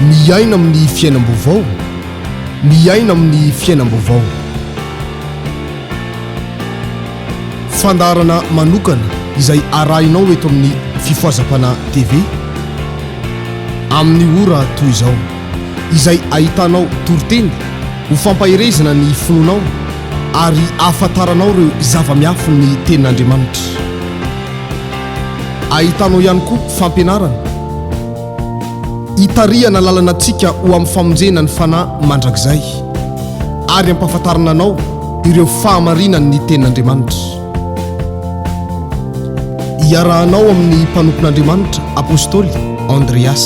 Miaina amin'ny fiainam-baovao, miaina amin'ny fiainam-baovao. Fandaharana manokana izay arahinao eto amin'ny Fifohazam-panahy TV amin'ny ora toy izao, izay ahitanao toriteny ho fampaherezana ny finoanao ary ahafantaranao ireo zava-miafin'ny Tenin'Andriamanitra. Ahitanao ihany koa fampianarana hitarihana lalana antsika ho amin'ny famonjena ny fanahy mandrakizay ary hampahafantarana anao ireo fahamarinan'ny Tenin'Andriamanitra. Iarahanao amin'ny mpanompon'Andriamanitra Apostoly Andreas.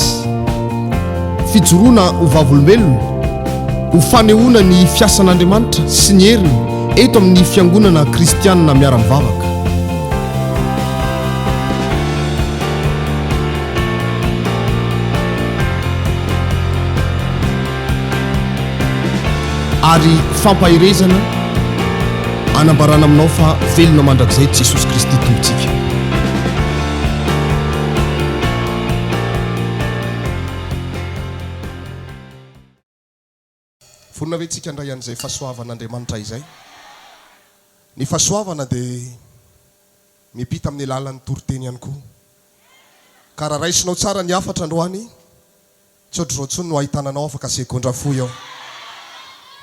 Fijoroana ho vavolombelona, ho fanehoana ny fiasan'Andriamanitra sy ny heriny eto amin'ny Fiangonana Kristianina Miara-mivavaka. Ary fampaherezana anambarana aminao fa velona mandrakizay Jesosy Kristy Tompontsika. Vonona ve tsika handray an'izay fahasoavan'Andriamanitra izay? Ny fahasoavana dia miampita amin'ny alalan'ny toriteny ihany koa. Ka raha raisinao tsara ny hafatra androany, tsy ohatr'izao intsony no ahitana anao afaka segondra fohy eo.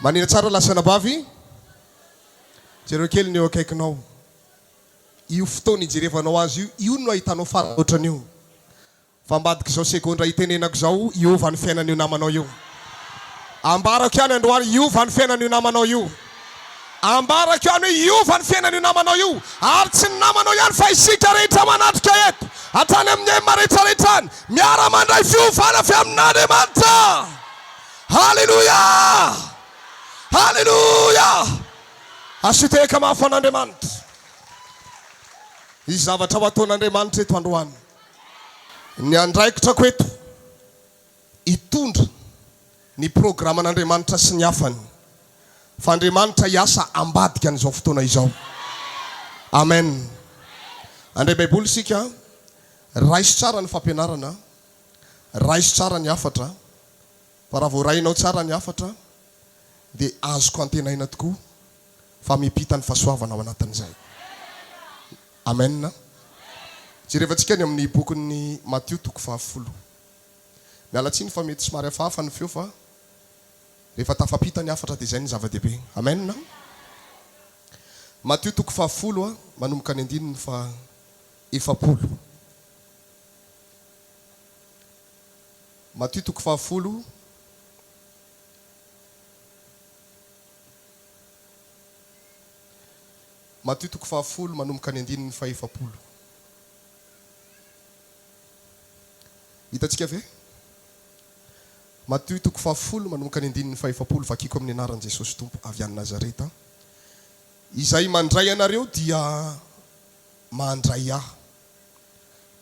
Manina tsara lahy sy anabavy? Jereo kely ny eo akaikinao. Io fotoana ijerevanao azy io, io no ahitanao farany ohatran'io. Fa ambadik'izao segondra itenenako izao, hiova ny fiainan'io namanao io. Ambarako ihany androany, hiova ny fiainan'io namanao io. Ambarako ihany hoe hiova ny fiainan'io namanao io. Ary tsy ny namanao ihany fa isika rehetra manatrika eto, hatrany amin'ny M rehetra rehetra any, miara-mandray fiovana avy amin'Andriamanitra. Haleloia! Haleloia! Asio tehaka mafy ho an'Andriamanitra. Hisy zavatra ho ataon'Andriamanitra eto androany. Ny andraikitrako eto, hitondra ny programan'Andriamanitra sy ny hafany. Fa Andriamanitra hiasa ambadika an'izao fotoana izao. Amen. Handray Baiboly isika, raiso tsara ny fampianarana, raiso tsara ny hafatra, fa raha voarainao tsara ny hafatra dia azoko antenaina tokoa fa miampita ny fahasoavana ao anatin'izay. Amen. Jerevantsika ny amin'ny bokin'ny Matio toko fahafolo. Miala tsiny fa mety somary hafahafa ny feo fa rehefa tafampita ny hafatra dia izay no zava-dehibe. Amen. Matio toko fahafolo manomboka ny andininy faha 40. Matio toko fahafolo. Matio toko fahafolo manomboka ny andininy fahefapolo. Hitantsika ve? Matio toko fahafolo manomboka ny andininy fahefapolo, vakiko amin'ny anaran'i Jesosy Tompo avy any Nazareta. Izay mandray anareo dia mandray Ahy,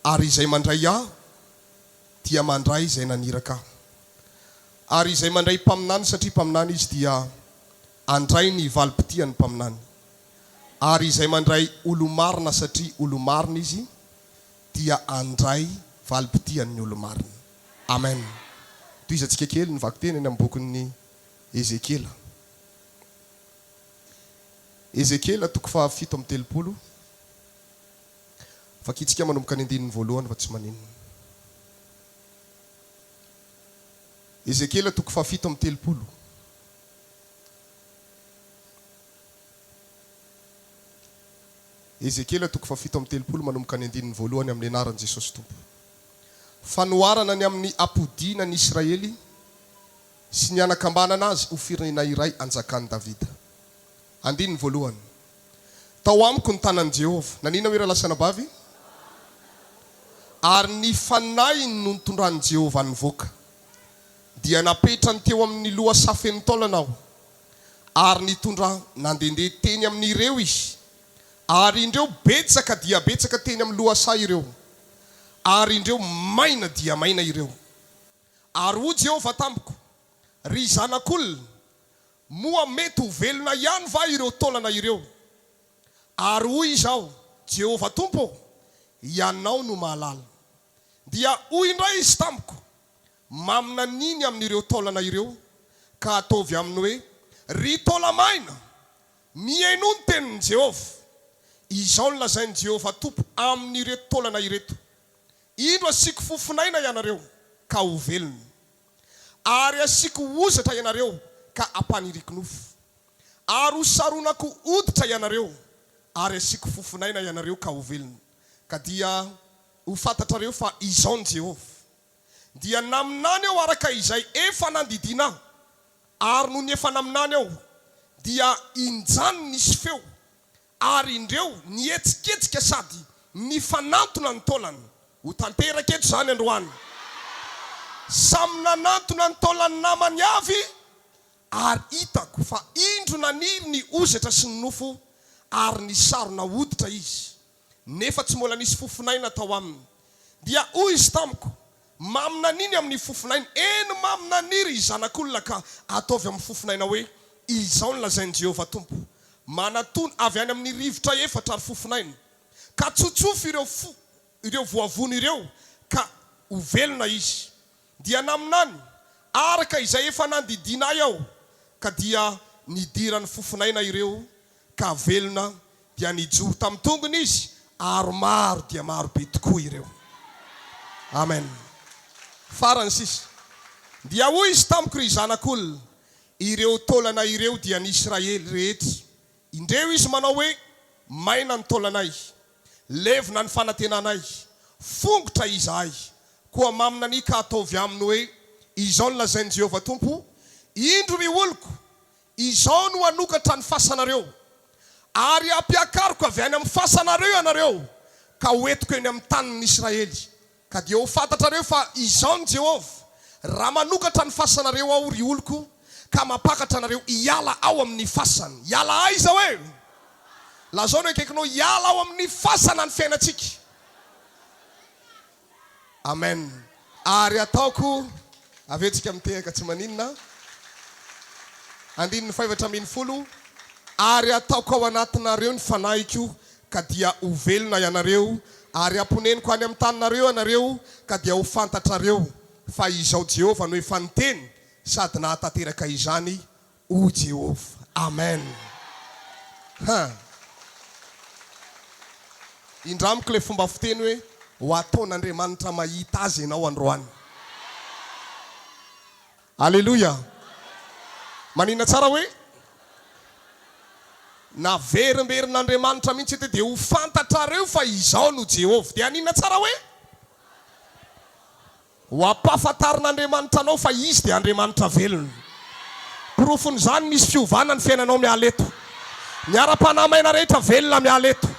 ary izay mandray Ahy dia mandray izay naniraka Ahy. Ary izay mandray mpaminany satria mpaminany izy dia handray ny valim-pitian'ny mpaminany. Ary izay mandray olo-marina satria olo-marina izy dia handray valim-pitian'ny olo-marina. Amen. Tohizantsika kely ny vakiteny any amin'ny bokin'ny Ezekiela. Ezekiela toko faha 37. Vakintsika manomboka ny andininy voalohany fa tsy maninona. Ezekiela toko faha 37. Ezekiela toko faha 37 manomboka ny andininy voalohany amin'ny anaran'i Jesosy Tompo. Fanoharana ny amin'ny hampodiana ny Israely sy ny hanakambanana azy ho firenena iray hanjakan'i Davida. Andininy voalohany. Tao amiko ny tanan'i Jehovah. Nanina hoe rahalahy sy anabavy? Ary ny fanahiny no nitondran'i Jehovah nivoaka. Dia napetrany teo amin'ny lohasaha feno taolana aho, ary nitondra nandehandeha teny amin'ireo izy, ary indreo betsaka dia betsaka teny amin'ny lohasaha ireo, ary indreo maina dia maina ireo. Ary hoy Jehovah tamiko, Ry zanak'olona, moa mety ho velona ihany va ireo taolana ireo? Ary hoy izaho, Jehovah Tompo ô, Ianao no mahalala. Dia hoy indray Izy tamiko, Maminania ny amin'ireo taolana ireo, ka ataovy aminy hoe, 'Ry taola-maina, mihainoa ny tenin'i Jehovah! Izao no lazain'i Jehovah Tompo amin'ireto taolana ireto, Indro asiako fofon'aina ianareo, ka ho velona. Ary asiako hozatra ianareo, ka hampaniriako nofo. Ary hosaronako hoditra ianareo, ary asiako fofon'aina ianareo, ka ho velona. Ka dia ho fantatrareo fa Izaho no Jehovah. Dia naminany aho araka izay efa nandidiana ahy, ary nony efa naminany aho, dia injany nisy feo, ary indreo nihetsiketsika sady nifanantona ny taolany. Ho tanteraka eto izany androany. Samy nanantona ny taolan'ny namany avy, ary hitako fa indro naniry ny hozatra sy ny nofo, ary nisarona hoditra izy. Nefa tsy mbola nisy fofon'aina tao aminy. Dia hoy izy tamiko, Maminania ny amin'ny fofon'aina, eny, maminania, ry zanak'olona, ka ataovy amin'ny fofon'aina hoe, Izao no lazain'i Jehovah Tompo, Manatòna avy any amin'ny rivotra efatra ry fofon'aina, ka tsotsofy ireo fo, ireo voavono ireo, ka ho velona izy. Dia naminany, araka izay efa nandidiana ahy aho, ka dia nidiran'ny fofon'aina ireo, ka velona, dia nijoro tamin'ny tongony izy, ary maro dia maro be tokoa ireo. Amen. Farany sisa. Dia hoy izy tamiko, Ry zanak'olona, ireo taolana ireo dia ny Israely rehetra. Indreo izy manao hoe, Maina ny taolanay, levona ny fanantenanay, fongotra izahay. Koa maminania ka ataovy aminy hoe, Izao no lazain'i Jehovah Tompo, Indro ry oloko, Izao no hanokatra ny fasanareo, ary hampiakariko avy any amin'ny fasanareo ianareo, ka hoentiko eny amin'ny tanin'ny Israely. Ka dia ho fantatrareo fa Izaho no Jehovah, raha manokatra ny fasanareo Aho, ry oloko, ka mampakatra anareo hiala ao amin'ny fasana. Hiala aiza hoe? Lazao ny akaikinao, hiala ao amin'ny fasana ny fiainantsika. Amen ary ataoko avy eo tsika mitehaka tsy maninona andininy 14 ary ataoko ao anatinareo ny fanahiko ka dia ho velona ianareo ary hamponeniko any amin'ny taninareo ianareo ka dia ho fantatrareo fa izao Jehovah no efa niteny sady nahatanteraka izany Hoy Jehovah. Amen. Ha. Indramiko ilay fomba fiteny hoe ho ataon'Andriamanitra mahita azy ianao androany. Aleloia. Manina tsara hoe naverimberin'Andriamanitra mihitsy eto dia ho fantatrareo fa izaho no Jehovah. Dia haninona tsara hoe Ho ampahafantarin'Andriamanitra anao fa Izy dia Andriamanitra velona. Porofon'izany misy fiovana ny fiainanao miala eto. Ny ara-panahy maina rehetra velona miala eto.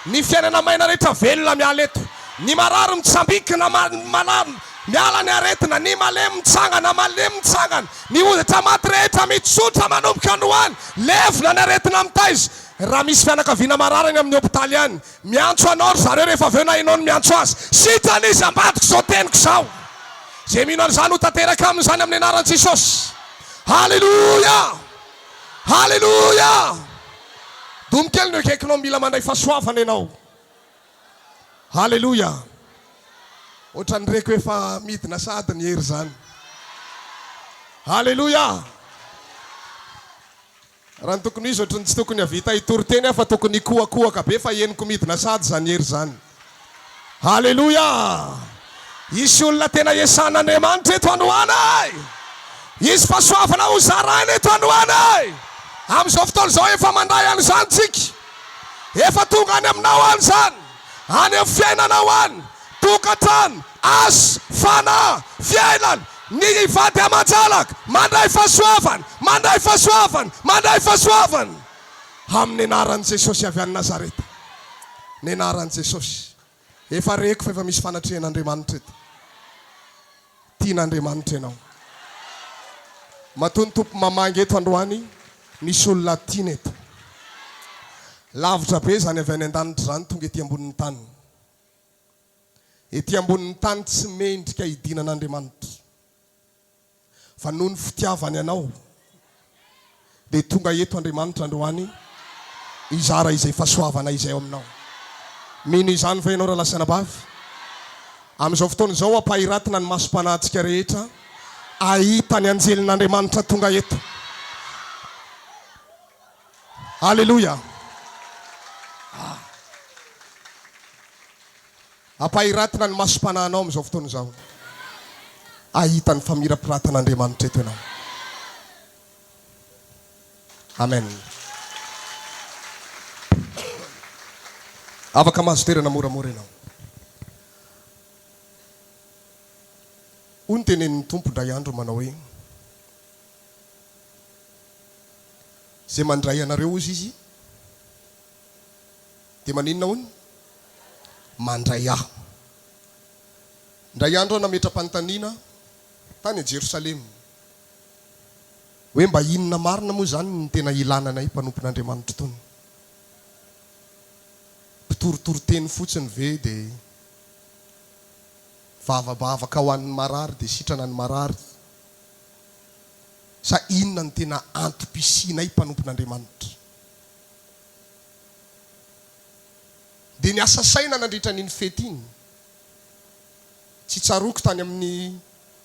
Ny fiainana maina rehetra velona miala eto. Ny marary mitsambikina malamy miala ny aretina, ny malemy mitsangana malemy mitsangana, ny hoditra maty rehetra mitsotra manomboka androany, levona ny aretina mitaiza. Raha misy fianakaviana marary any amin'ny hopitaly any, Miantso anao ry zareo rehefa avy eo na ianao no miantso azy. Sitrana izy ambadiko izao teniko izao. Izay mino an'izany ho tanteraka aminy izany amin'ny anaran'i Jesosy. Haleloia! Haleloia! Domy kely no ekaikinao mila mandray fahasoavana ianao. Haleloia! Ohatran'ny reko efa midina sahady ny hery izany. Haleloia! Raha ny tokony ho izy ohatry ny tsy tokony havita hitory teny aho fa tokony hikohakohaka be fa henoko midina sahady izany hery izany. Haleloia! Hisy olona tena iesan'Andriamanitra eto androany e! Hisy fahasoavana ho zaraina eto androany e! Amin'izao fotoana izao efa mandray an'izany tsika. Efa tonga any aminao any izany. Any amin'ny fiainanao any. Tokantrano, asa, fanahy, fiainana, ny vady aman-janaka, mandray fahasoavana, mandray fahasoavana, mandray fahasoavana! Amin'ny anaran'i Jesosy avy any Nazareta. Ny anaran'i Jesosy. Efa reko fa efa misy fanatrehan'Andriamanitra eto. Tian'Andriamanitra ianao. Matoa ny Tompo mamangy eto androany, misy olona tiana eto. Lavitra be izany avy any an-danitra izany tonga ety ambonin'ny tany. Ety ambonin'ny tany tsy mendrika hidinan'Andriamanitra. Fa noho ny fitiavany anao dia tonga eto Andriamanitra androany hizara izay fahasoavana izay ao aminao. Mino izany va ianao rahalahy sy anabavy? Amin'izao fotoana izao ampahiratina ny masom-panahintsika rehetra hahita ny anjelin'Andriamanitra tonga eto. Aleloia! Ah. Ampahiratina ny masom-panahinao amin'izao fotoana izao. Hahita ny famirapiratan'Andriamanitra eto ianao. Amen. Afaka mahazo toerana moramora ianao. Hoy ny tenenin'ny Tompo indray andro manao hoe, Izay mandray anareo hozy izy dia maninona hono? Mandray ahy. Indray andro aho nametra-panontaniana tany Jerosalema. Hoe mba inona marina moa izany no tena ilana anay mpanompon'Andriamanitra itony? Mpitoritory teny fotsiny ve dia mivavabavaka ho an'ny marary dia sitrana ny marary? Sa inona no tena antom-pisianay mpanompon'Andriamanitra? Dia niasa saina nandritra an'iny fety iny. Tsy tsaroako tany amin'ny,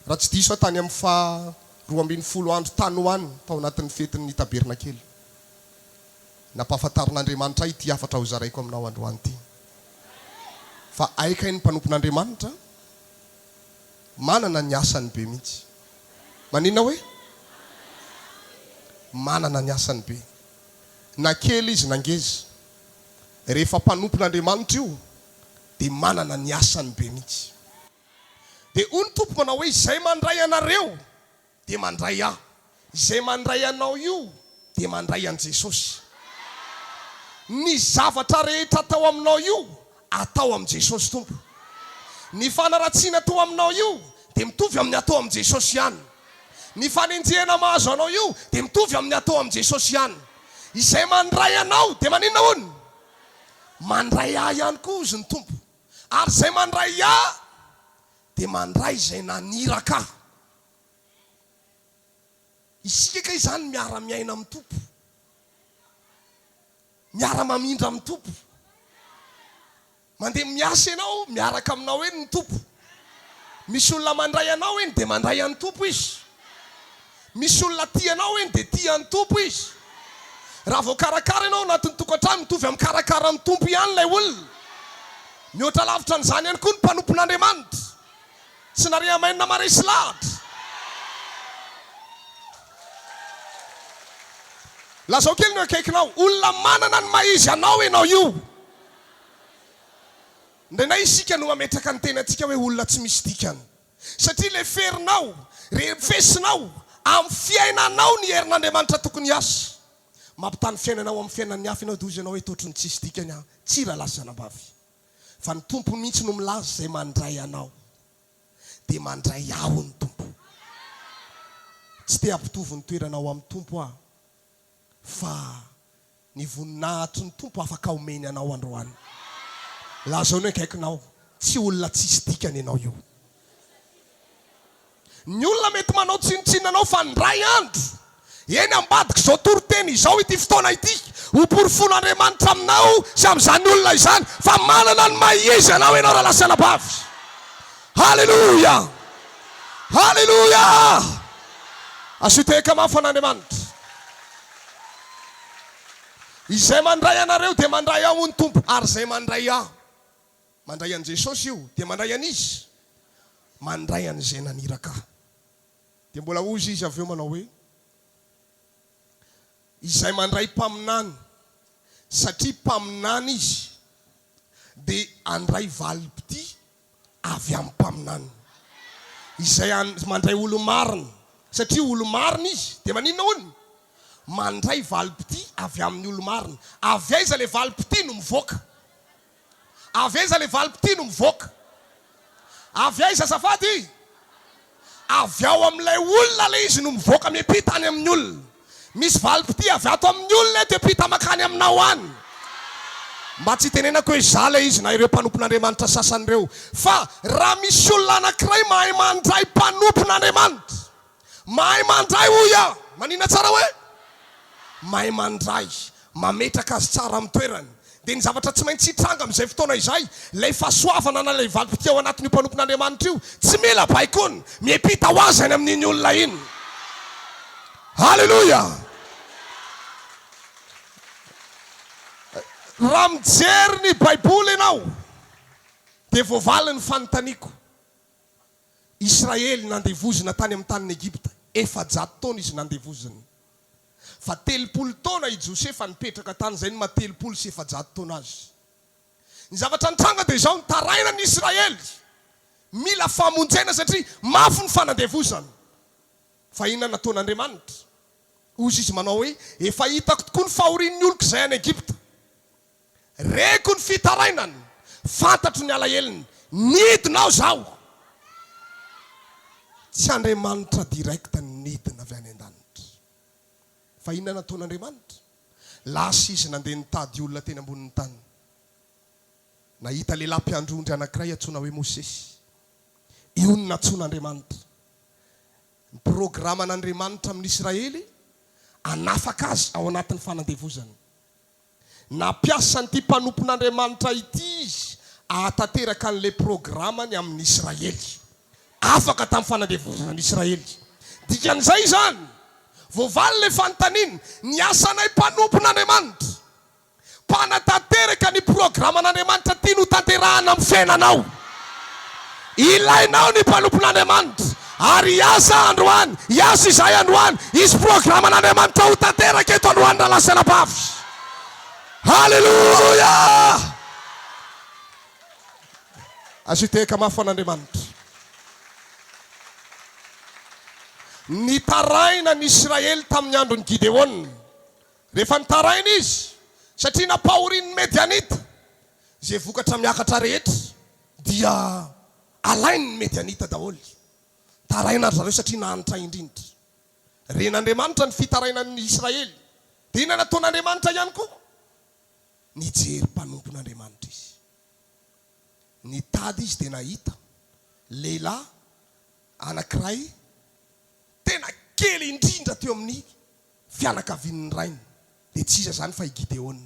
raha tsy diso aho, tany amin'ny faha 12 andro tany ho any tao anatin'ny fetin'ny tabernakely. Nampahafantarin'Andriamanitra ahy ity hafatra hozaraiko aminao androany ity. Fa hay kay ny mpanompon'Andriamanitra manana ny asany be mihitsy. Maninona hoe? Manana ny asany be. Na kely izy na ngeza. Rehefa mpanompon'Andriamanitra io dia manana ny asany be mihitsy. Dia hoy ny Tompo manao hoe, Izay mandray anareo dia mandray Ahy. Izay mandray anao io dia mandray an'i Jesosy. Ny zavatra rehetra atao aminao io atao amin'i Jesosy Tompo. Ny fanaratsiana atao aminao io dia mitovy amin'ny atao amin'i Jesosy ihany. Ny fanenjehana mahazo anao io dia mitovy amin'ny atao amin'i Jesosy ihany. Izay mandray anao dia maninona hono? Mandray ahy ihany koa hozy ny Tompo. Ary izay mandray ahy dia mandray izay naniraka ahy. Isika kay izany miara-miaina amin'ny Tompo. Miara-mamindra amin'ny Tompo. Mandeha miasa ianao, miaraka aminao eny ny Tompo. Misy olona mandray anao eny dia mandray an'ny Tompo izy. Misy olona tia anao eny dia tia an'ny Tompo izy. Raha voakarakara ianao anatin'ny tokantrano, mitovy amin'ny karakaran'ny Tompo ihany ilay olona. Mihoatra lavitra an'izany ihany koa ny mpanompon'Andriamanitra. Tsy nariamainina maresy lahatra. Lazao kely ny eo akaikinao, olona manana ny maha izy anao ianao io. Indraindray isika no mametraka ny tenantsika hoe olona tsy misy dikany. Satria leferinao, refesinao amin'ny fiainanao ny herin'Andriamanitra tokony hiasa. Mampitaha ny fiainanao amin'ny fiainan'ny hafa ianao dia hozy ianao hoe toa ohatran'ny tsisy dikany aho. Tsia rahalahy sy anabavy. Fa ny Tompo mihitsy no milaza izay mandray anao dia mandray aho ny Tompo. Tsy te hampitovy ny toeranao amin'ny Tompo aho fa Ny voninahitry ny Tompo afaka omeny anao androany. Lazao ny akaikinao, tsy olona tsisy dikany ianao io. Ny olona mety manao tsinontsinona anao fa indray andro, eny ambadik'izao toriteny izao ity fotoana ity, ho porofoin'Andriamanitra aminao sy amin'izany olona izany fa manana ny maha izy anao ianao rahalahy sy anabavy. Haleloia! Haleloia! Asio tehaka mafy an'Andriamanitra. Izay mandray anareo dia mandray Ahy hoy ny Tompo, ary izay mandray Ahy, mandray an'i Jesosy io, dia mandray an'iza? Mandray an'izay naniraka Ahy. Dia mbola hozy Izy avy eo manao hoe, Izay mandray mpaminany, satria mpaminany izy, dia handray valim-pitia avy amin'ny mpaminany. Izay mandray olo-marina, satria olo-marina izy, dia maninona hono? Mandray valim-pitia avy amin'ny olo-marina. Avy aiza ilay valim-pitia no mivoaka? Avy aiza ilay valim-pitia no mivoaka? Avy aiza azafady? Avy ao amin'ilay olona ilay izy no mivoaka miampita any amin'ny olona. Misy valim-pitia avy ato amin'ny olona eto hiampita mankany aminao any. Mba tsy hitenenako hoe izaho ilay izy na ireo mpanompon'Andriamanitra sasany ireo. Fa raha misy olona anankiray mahay mandray mpanompon'Andriamanitra, mahay mandray hoy aho, maninona tsara hoe? Mahay mandray, mametraka azy tsara amin'ny toerany. Dia ny zavatra tsy maintsy hitranga amin'izay fotoana izay, ilay fahasoavana na ilay valim-pitia ao anatin'io mpanompon'Andriamanitra io, tsy mila baikoana, miampita ho azy any amin'iny olona iny. Aleloia! Raha mijery ny Baiboly ianao, dia voavaly ny fanontaniako. Israely nandevozina tany amin'ny tanin'i Egypta, 400 taona izy nandevozina. Fa 30 taona i Josefa nipetraka tany, izay no maha 430 taona azy. Ny zavatra nitranga dia izao, nitaraina ny Israely, mila famonjena satria mafy ny fanandevozana. Fa inona no nataon'Andriamanitra? Hozy izy manao hoe, Efa hitako tokoa ny fahorian'ny oloko izay any Egypta. Reko ny fitarainany, fantatro ny alahelony, nidina aho izaho. Tsy Andriamanitra direct no nidina avy any an-danitra. Fa inona nataon'Andriamanitra? Lasa izy nandeha nitady olona teny ambonin'ny tany. Nahita lehilahy mpiandry ondry anankiray antsoina hoe Mosesy. Io no nantsoin'Andriamanitra. Ny programan'Andriamanitra amin'ny Israely, hanafaka azy ao anatin'ny fanandevozana. Nampiasa an'ity mpanompon'Andriamanitra ity izy hahatanteraka an'ilay programany amin'ny Israely. Afaka tamin'ny fanandevozana ny Israely. Dikan'izay izany, voavaly ilay fanontaniana, ny asanay mpanompon'Andriamanitra. Mpanatanteraka ny programan'Andriamanitra tiany ho tanterahana amin'ny fiainanao. Ilainao ny mpanompon'Andriamanitra ary hiasa androany, hiasa izahay androany, hisy programan'Andriamanitra ho tanteraka eto androany rahalahy sy anabavy. Haleloia! Asio tehaka mafy ho an'Andriamanitra. Nitaraina ny Israely tamin'ny andron'i Gideona. Rehefa nitaraina izy satria nampahorian'ny Medianita, izay vokatra miakatra rehetra dia alain'ny Medianita daholo. Taraina ry zareo satria nahantra indrindra. Ren'Andriamanitra ny fitarainan'ny Israely. Dia inona nataon'Andriamanitra ihany koa? Nijery mpanompon'Andriamanitra izy. Nitady izy dia nahita lehilahy anankiray tena kely indrindra teo amin'ny fianakavian'ny rainy, dia tsy iza izany fa i Gideona.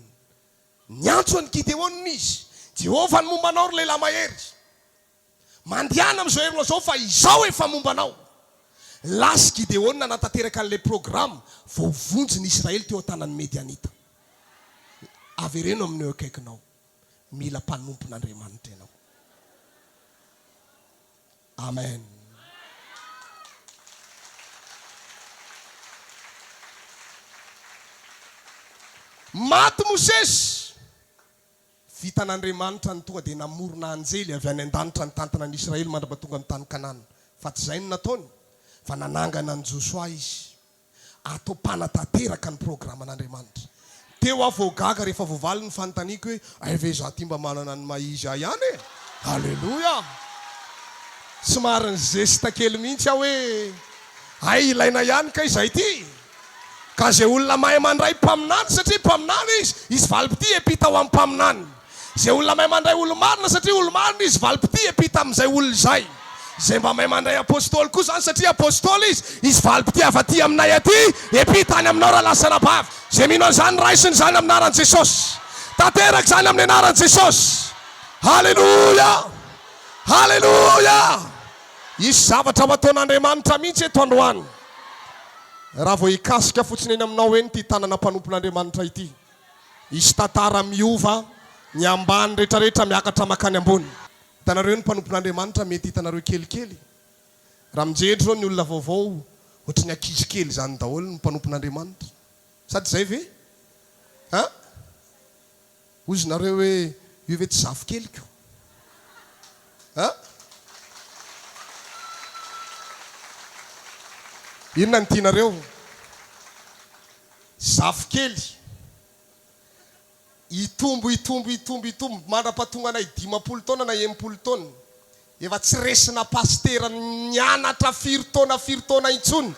Niantso an'i Gideona izy, Jehovah no momba anao, ry lehilahy mahery. Mandehana amin'izao herinao izao, fa izaho efa momba anao. Lasa i Gideona nanatanteraka an'ilay programa, voavonjy ny Israely teo an-tanan'ny Medianita. Avereno amin'ny eo akaikinao, mila mpanompon'Andriamanitra ianao. Amen. Maty Mosesy. Vitan'Andriamanitra ny tonga dia namorona anjely avy any an-danitra nitantana ny Israely mandra-pahatonga ny tany Kanana. Fa tsy izay no nataony, fa nanangana an'i Josoa izy. Atao mpanatanteraka ny programan'Andriamanitra. Teo aho vao gaga rehefa voavaly ny fanontaniako hoe, hay ve izaho ity mba manana ny maha izy ahy ihany e? Aleloia! Somary nizesta kely mihitsy aho hoe, hay ilaina ihany kay izahay ity! Ka izay olona mahay mandray mpaminany satria mpaminany izy, hisy valim-pitia hiampita ho amin'ny mpaminany. Izay olona mahay mandray olo-marina satria olo-marina izy, valim-pitia hiampita amin'izay olona izay. Izay mba mahay mandray apostoly koa izany satria apostoly izy, hisy valim-pitia avy aty aminay aty hiampita any aminao rahalahy sy anabavy. Izay mino an'izany, raisiny izany amin'ny anaran'i Jesosy. Tanteraka izany amin'ny anaran'i Jesosy. Haleloia! Haleloia! Hisy zavatra ho ataon'Andriamanitra mihitsy eto androany. Raha vao hikasika fotsiny eny aminao eny ity tanana mpanompon'Andriamanitra ity. Hisy tantara miova ny ambany retraretra miakatra makany ambony. Hitanareo ny mpanompon'Andriamanitra mety hitanareo kelikely. Raha mijery zao ny olona vaovao ohatry ny ankizy kely izany daholo ny mpanompon'Andriamanitra. Sa tsy izay ve? An? Hozy nareo hoe io ve tsy zafikeliko? An? Inona no tianareo? Zafikely. Hitombo, hitombo, hitombo, hitombo mandra-pahatonga anay 50 taona na 60 taona. Efa tsy resina pasitera nianatra firy taona firy taona intsony.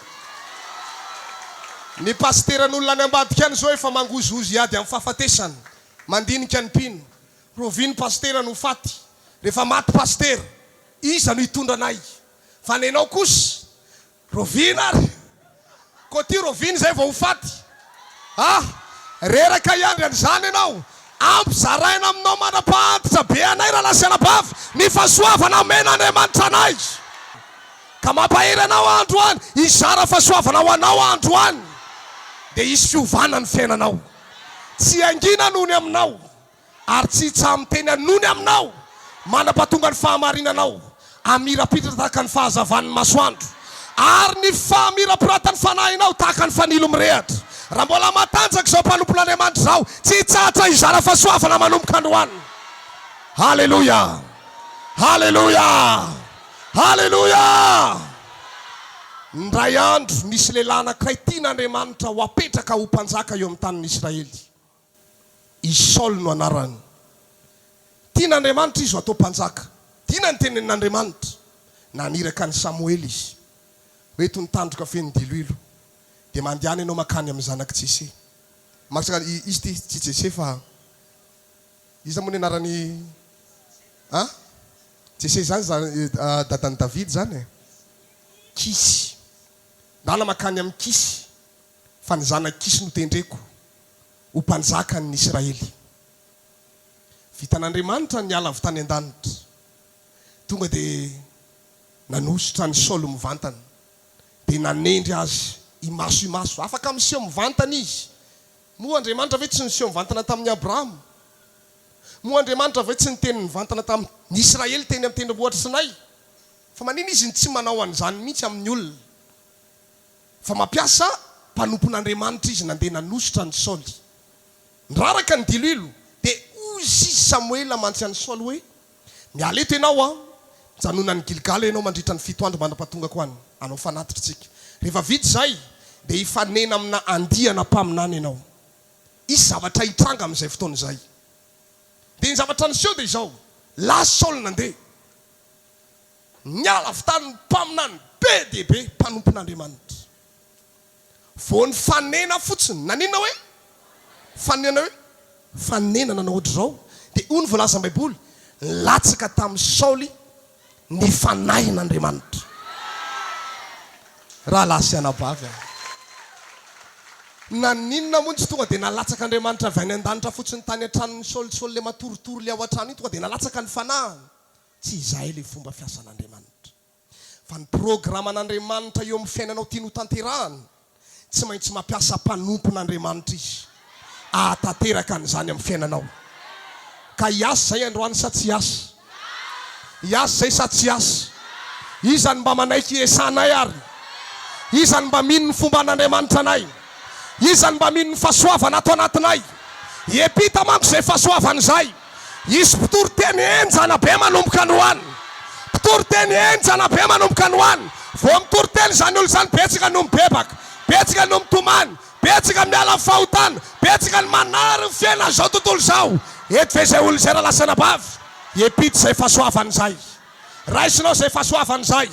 Ny pasiteran'olona any ambadika any izao efa mangozohozo hiady amin'ny fahafatesana. Mandinika ny mpino. Rahoviana pasitera no ho faty? Rehefa maty pasitera, iza no hitondra anay? Fa nenao kosa, Rovina ary? Koa ty rovina izay vao ho faty? Ah! Reraka hiandry an'izany ianao? Ampizaraina aminao mandra-pahantitra be anay rahalahy sy anabavy ny fahasoavana omen'Andriamanitra anay. Ka mampahery anao aho androany hizara fahasoavana ho anao aho androany dia hisy fiovana ny fiainanao. Tsy hangina noho ny aminao ary tsy hitsaha-miteny anony aminao mandra-pahatonga ny fahamarinanao hamirapiratra tahaka ny fahazavan'ny masoandro, ary ny fahamirapiratan'ny fanahinao tahaka ny fanilo mirehatra. Raha mbola matanjaka izao mpanompon'Andriamanitra izao, tsy hitsahatra hizara fahasoavana manomboka androany. Haleloia! Haleloia! Haleloia! Indray andro, nisy lehilahy anankiray tian'Andriamanitra ho apetraka ho mpanjaka eo amin'ny tanin'Israely. I Saoly no anarany. Tian'Andriamanitra izy ho atao mpanjaka. Tiana ny tenenin'Andriamanitra. Naniraka an'i Samoela izy. Hoe eto ny tandroka feno diloilo. Dia mandehana ianao mankany amin'ny zanak'i Jese. Mankasitraka, izy ity, tsy Jese fa iza moa ny anaran'i, an? Jese izany dadan'i Davida izany e. Kisy. Ndana mankany amin'i Kisy. Fa ny zanak'i Kisy no tendreko ho mpanjakan' ny Israely. Vitan'Andriamanitra ny niala avy tany an-danitra. Tonga dia nanosotra an'i Saoly mivantana, dia nanendry azy imaso imaso. Afaka miseho mivantana izy. Moa Andriamanitra ve tsy niseho mivantana tamin'i Abrahama? Moa Andriamanitra ve tsy niteny nivantana tamin'ny Israely teny amin'ny tendrombohitra Sinay? Fa maninona izy no tsy manao an'izany mihitsy amin'ny olona? Fa mampiasa mpanompon'Andriamanitra izy nandeha nanosotra an'i Saoly. Niraraka ny diloilo, dia hoy izy Samoela mantsy an'i Saoly hoe, Miala eto ianao an, mijanona any Gilgala ianao mandritra ny fito andro mandra-pahatongako any, hanao fanatitra isika. Rehefa vita izay, dia hifanena amina andiana mpaminany ianao. Hisy zavatra hitranga amin'izay fotoana izay. Dia ny zavatra niseho dia izao, lasa Saoly nandeha. Niala avy tany ny mpaminany be dia be, mpanompon'Andriamanitra. Vao nifanena fotsiny. Naninona hoe? Fanena hoe? Fanena nanao ohatr'izao. Dia hoy ny voalazan'ny Baiboly, Nilatsaka tamin'i Saoly ny fanahin'Andriamanitra. Rahalahy sy anabavy a! Naninona moa no tsy tonga dia nalatsak'Andriamanitra avy any an-danitra fotsiny tany an-tranon'i Saoly, Saoly ilay matoritory ilay ao an-trano iny, tonga dia nalatsaka ny fanahiny? Tsy izay ilay fomba fiasan'Andriamanitra. Fa ny programan'Andriamanitra eo amin'ny fiainanao tiany ho tanterahana, tsy maintsy mampiasa mpanompon'Andriamanitra Izy hahatanteraka an'izany amin'ny fiainanao. Ka hiasa izay androany sa tsy hiasa? Hiasa izay sa tsy hiasa? Iza no mba manaiky hiesanay ary? Iza no mba mino ny fomban'Andriamanitra anay? Iza no mba mino ny fahasoavana ato anatinay? Hiampita manko izay fahasoavana izay. Hisy mpitory teny henjana be manomboka androany. Mpitory teny henjana be manomboka androany. Vao mitory teny izany olona izany, betsaka no mibebaka, betsaka no mitomany, betsaka miala amin'ny fahotana, betsaka ny manary ny fiainan'izao tontolo izao. Eto ve izay olona izay rahalahy sy anabavy? Hiampita izay fahasoavana izay. Raisinao izay fahasoavana izay.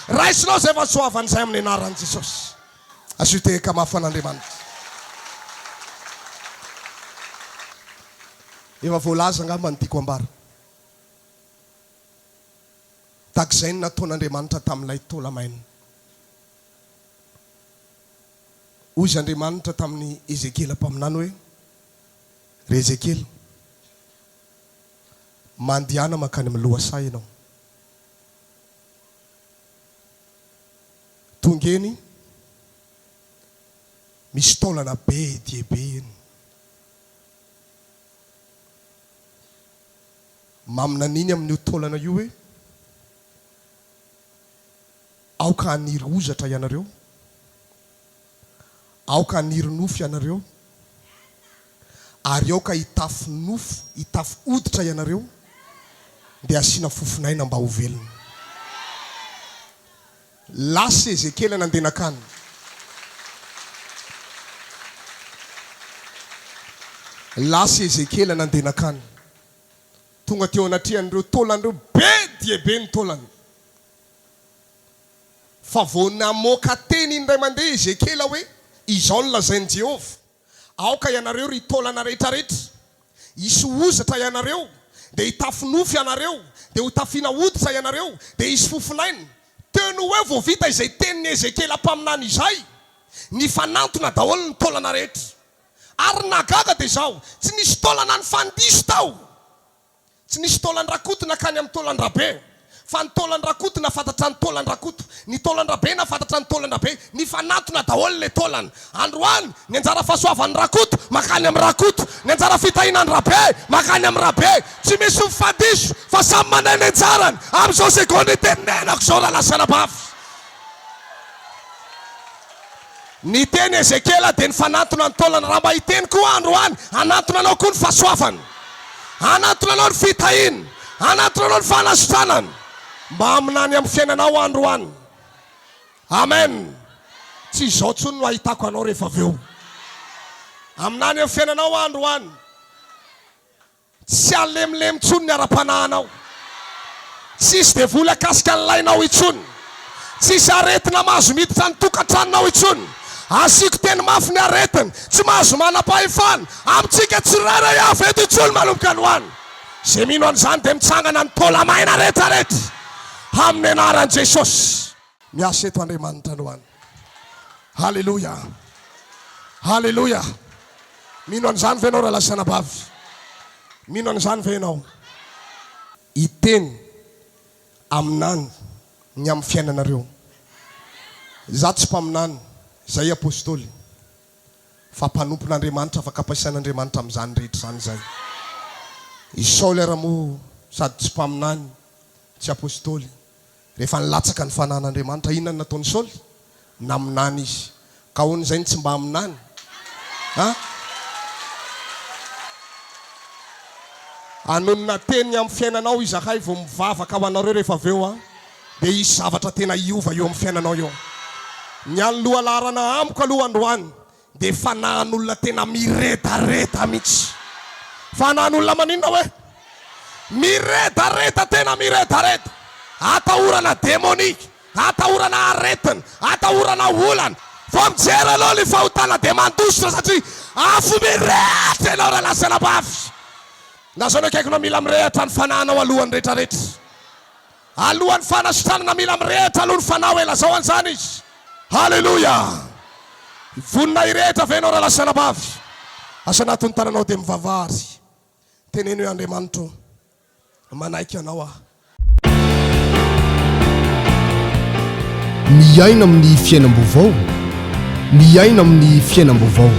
Raisinao izay fahasoavana izay amin'ny anaran'i Jesosy. Asio tehaka mafy an'Andriamanitra. Efa voalaza angamba ny tiako ambara. Tahaka izay no nataon'Andriamanitra tamin'ilay taola-maina. Hoy izy Andriamanitra tamin'i Ezekiela mpaminany hoe, Ry Ezekiela, mandehana mankany amin'ny lohasaha ianao. Tonga eny, misy taolana be dia be eny. Maminaniny amin'io taolana io hoe, Aoka haniry hozatra ianareo, aoka haniry nofo ianareo, ary aoka hitafy nofo, hitafy hoditra ianareo, dia asiana fofon'aina mba ho velona. Lasa Ezekiela nandeha nankany. Lasa Ezekiela nandeha nankany. Tonga teo anatrehan'ireo taolana ireo, be dia be ny taolany. Fa vao namoaka teny indray mandeha Ezekiela hoe, Izao no lazain'i Jehovah, Aoka ianareo ry taolana rehetrarehetra, hisy hozatra ianareo, dia hitafy nofo ianareo, dia hotafiana hoditra ianareo, dia hisy fofon'aina. Teo no ho eo vao vita izay tenin'i Ezekiela mpaminany izay, nifanantona daholo ny taolana rehetra. Ary ny nahagaga dia izao, tsy nisy taolana nifandiso tao. Tsy nisy taolan-dRakoto nankany amin'ny taolan-dRabe. Fa ny taolan-dRakoto nahafantatra ny taolan-dRakoto. Ny taolan-dRabe nahafantatra ny taolan-dRabe. Nifanantona daholo ilay taolana. Androany, ny anjara fahasoavan'i Rakoto, mankany amin'i Rakoto. Ny anjara fitahianan'i Rabe, mankany amin'i Rabe. Tsy misy mifandiso, fa samy mandray ny anjarany. Amin'izao segondra itenenako izao rahalahy sy anabavy. Niteny Ezekiela dia nifanantona ny taolana. Raha mba hiteny koa aho androany, hanantona anao koa ny fahasoavana. Hanantona anao ny fitahiana. Hanantona anao ny fanasitranana. Mba haminany amin'ny fiainanao aho androany. Amen. Tsy izao intsony no hahitako anao rehefa avy eo. Haminany amin'ny fiainanao aho androany. Tsy halemilemy intsony ny ara-panahinao. Tsy hisy devoly hakasika ny lainao intsony. Tsy hisy aretina mahazo miditra ny tokantranonao intsony. Asiako teny mafy ny aretina, tsy mahazo manam-pahefana amintsika tsirairay avy eto intsony manomboka androany. Izay mino an'izany dia mitsangana ny taola-maina rehetrarehetra amin'ny anaran'i Jesosy. Miasa eto Andriamanitra androany. Haleloia! Haleloia! Mino an'izany ve ianao rahalahy sy anabavy? Mino an'izany ve ianao? Hiteny aminany ny amin'ny fiainanareo. Izaho tsy mpaminany, izahay apostoly, fa mpanompon'Andriamanitra afaka ampiasain'Andriamanitra amin'izany rehetra izany izahay. I Saoly ary moa sady tsy mpaminany, tsy apostoly, Rehefa nilatsaka ny fanahin'Andriamanitra, inona no nataon'i Saoly? Naminany izy. Ka ahoana izay no tsy mba haminany? Ha? Hanonona teny amin'ny fiainanao izahay vao mivavaka ho anareo rehefa avy eo an, dia hisy zavatra tena hiova eo amin'ny fiainanao eo. Ny an'ny lohalaharana amiko aloha androany dia fanahin'olona tena miredareda mihitsy. Fanahin'olona maninona hoe? Miredareda tena miredareda. Atahorana demonia, atahorana aretina, atahorana olana. Vao mijery anao ny fahotana dia mandositra satria afo mirehitra ianao rahalahy sy anabavy. Lazao ny akaikinao mila mirehitra ny fanahinao alohan'ny retraretra. Alohan'ny fanasitranana mila mirehitra aloha ny fanahy hoe lazao an'izany izy. Haleloia! Vonona hirehitra ve ianao rahalahy sy anabavy? Asa anaty ny tananao dia mivavaha ary teneno hoe Andriamanitra ô, manaiky anao aho. Miaina amin'ny fiainam-baovao, miaina amin'ny fiainam-baovao.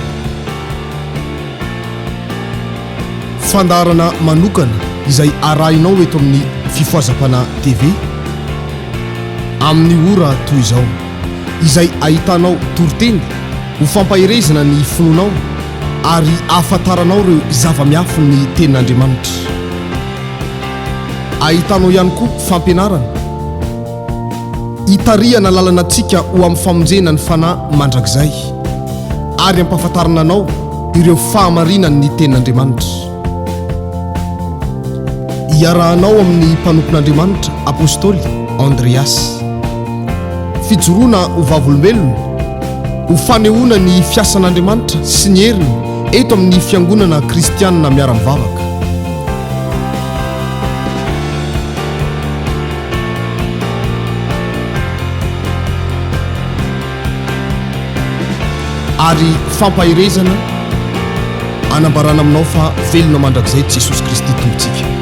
Fandaharana manokana izay arahinao eto amin'ny Fifohazam-panahy TV amin'ny ora toy izao, izay ahitanao toriteny ho fampaherezana ny finoanao ary ahafantaranao ireo zava-miafin'ny Tenin'Andriamanitra. Ahitanao ihany koa fampianarana hitarihana lalana antsika ho amin'ny famonjena ny fanahy mandrakizay ary hampahafantarana anao ireo fahamarinan'ny Tenin'Andriamanitra. Iarahanao amin'ny mpanompon'Andriamanitra Apostoly Andreas. Fijoroana ho vavolombelona, ho fanehoana ny fiasan'Andriamanitra sy ny heriny eto amin'ny Fiangonana Kristianina Miara-mivavaka. Ary fampaherezana anambarana aminao fa velona mandrakizay Jesosy Kristy Tompontsika.